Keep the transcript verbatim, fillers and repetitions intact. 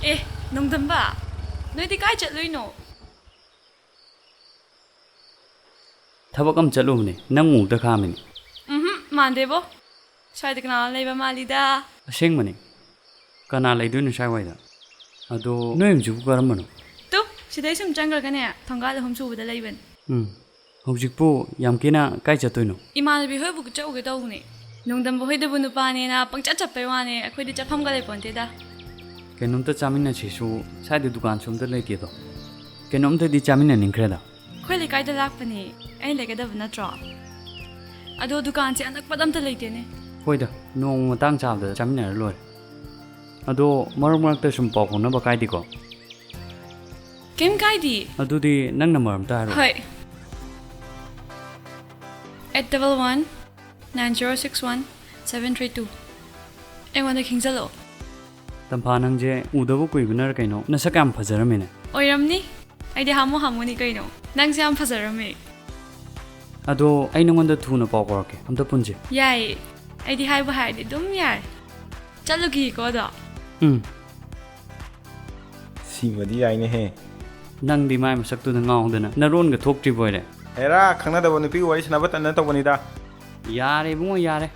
ꯑꯦ, ꯅꯣꯡꯗꯝꯕ, ꯅꯣꯏꯗꯤ ꯀꯥꯏ ꯆꯠꯂꯨꯏꯅꯣ? ꯊꯕꯛ ꯑꯃ ꯆꯠꯂꯨꯕꯅꯦ, ꯅꯪ ꯎꯕꯗ ꯈꯥꯝꯃꯤꯅꯦ꯫ ꯎꯝꯍꯨꯝ, ꯃꯥꯟꯗꯦꯕꯣ꯫ ꯁ꯭ꯋꯥꯏꯗ ꯀꯅꯥ ꯂꯩꯕ ꯃꯥꯜꯂꯤꯗ꯫ ꯑꯁꯦꯡꯕꯅꯦ, ꯀꯅꯥ ꯂꯩꯗꯣꯏꯅꯣ ꯁ꯭ꯋꯥꯏꯋꯥꯏꯗ? ꯑꯗꯣ ꯅꯣꯏ ꯌꯨꯝꯁꯤꯕꯨ ꯀꯔꯝꯕꯅꯣ? ꯇꯨ, ꯁꯤꯗꯩ ꯁꯨꯝ ꯆꯪꯈ꯭ꯔꯒꯅꯦ, ꯊꯣꯡꯒꯥꯜ ꯑꯍꯨꯝ ꯁꯨꯕꯗ ꯂꯩꯕꯅꯦ꯫ ꯎꯝ, ꯍꯧꯖꯤꯛꯄꯨ ꯌꯥꯝ ꯀꯦꯅ ꯀꯥꯏ ꯆꯠꯇꯣꯏꯅꯣ? ꯏꯃꯥꯟꯅꯕꯤ ꯍꯣꯏꯕꯨ ꯆꯠꯎꯒꯦ ꯇꯧꯕꯅꯦ꯫ ꯅꯣꯡꯗꯝꯕ ꯍꯣꯏꯗꯕꯨ ꯅꯨꯄꯥꯅꯦꯅ ꯄꯪꯆꯠ ꯆꯠꯄꯩ ꯋꯥꯅꯦ, ꯑꯩꯈꯣꯏꯗꯤ ꯆꯠꯐꯝꯒ ꯂꯩꯄꯣꯟꯇꯦꯗ꯫ ꯀꯩꯅꯣꯝꯇ ꯆꯥꯃꯤꯟꯅꯁꯤꯁꯨ ꯁ꯭ꯋꯥꯏꯗ ꯗꯨꯀꯥꯟꯁꯨ ꯑꯝꯇ ꯂꯩꯇꯦꯗꯣ꯫ ꯀꯩꯅꯣꯝꯇꯗꯤ ꯆꯥꯃꯤꯟꯅꯅꯤꯡꯈ꯭ꯔꯦꯗ꯫ ꯑꯩꯈꯣꯏ ꯂꯩꯀꯥꯏꯗ ꯂꯥꯛꯄꯅꯦ, ꯑꯩꯅ ꯂꯩꯒꯗꯕ ꯅꯠꯇ꯭ꯔꯣ? ꯑꯗꯣ ꯗꯨꯀꯥꯟꯁꯦ ꯑꯅꯛꯄꯗ ꯑꯝꯇ ꯂꯩꯇꯦꯅꯦ꯫ ꯍꯣꯏꯗ, ꯅꯣꯡꯃ ꯃꯇꯥꯡ ꯆꯥꯕꯗ ꯆꯥꯃꯤꯟꯅꯔ ꯂꯣꯏꯔꯦ꯫ ꯑꯗꯣ ꯃꯔꯛ ꯃꯔꯛꯇ ꯁꯨꯝ ꯄꯥꯎ ꯐꯥꯎꯅꯕ ꯀꯥꯏꯗꯦꯀꯣ? ꯀꯩꯝ ꯀꯥꯏꯗꯦ꯫ ꯑꯗꯨꯗꯤ ꯅꯪ ꯅꯝꯕꯔ ꯑꯝꯇ ꯍꯥꯏꯔꯛꯑꯣ꯫ ꯍꯣꯏ꯫ Eight double one nine zero six one seven three two꯫ ꯑꯩꯉꯣꯟꯗ ꯈꯤꯡꯖꯜꯂꯛꯑꯣ꯫ ꯇꯝꯐꯥ, ꯅꯪꯁꯦ ꯎꯗꯕ ꯀꯨꯏꯕꯅꯔ ꯀꯩꯅꯣ, ꯅꯁꯛ ꯌꯥꯝ ꯐꯖꯔꯝꯃꯦꯅꯦ꯫ ꯑꯣꯏꯔꯝꯅꯤ꯫ ꯑꯩꯗꯤ ꯍꯥꯃꯨ ꯍꯥꯃꯨꯅꯤ ꯀꯩꯅꯣ꯫ ꯅꯪꯁꯦ ꯌꯥꯝ ꯐꯖꯔꯝꯃꯦ꯫ ꯑꯗꯣ ꯑꯩ ꯅꯉꯣꯟꯗ ꯊꯨꯅ ꯄꯥꯎ ꯐꯥꯎꯔꯛꯀꯦ, ꯑꯝꯇ ꯄꯨꯟꯁꯦ꯫ ꯌꯥꯏꯌꯦ꯫ ꯑꯩꯗꯤ ꯍꯥꯏꯕꯨ ꯍꯥꯏꯔꯗꯤ ꯑꯗꯨꯝ ꯌꯥꯔꯦ꯫ ꯆꯠꯂꯨꯈꯤꯒꯦꯀꯣ ꯑꯗꯣ꯫ ꯎꯝ꯫ ꯁꯤꯃꯗꯤ ꯌꯥꯏꯅꯦꯍꯦ꯫ ꯅꯪꯗꯤ ꯃꯥꯏ ꯃꯁꯛꯇꯨꯗ ꯉꯥꯎꯗꯅ ꯅꯔꯣꯟꯒ ꯊꯣꯛꯇ꯭ꯔꯤꯕ ꯑꯣꯏꯔꯦ꯫ ꯍꯦꯔꯥ, ꯈꯪꯅꯗꯕ ꯅꯨꯄꯤꯒ ꯋꯥꯔꯤ ꯁꯥꯟꯅꯕ ꯇꯟꯅ ꯇꯧꯕꯅꯤꯗ꯫ ꯌꯥꯔꯦ ꯏꯕꯨꯡꯉꯣ, ꯌꯥꯔꯦ꯫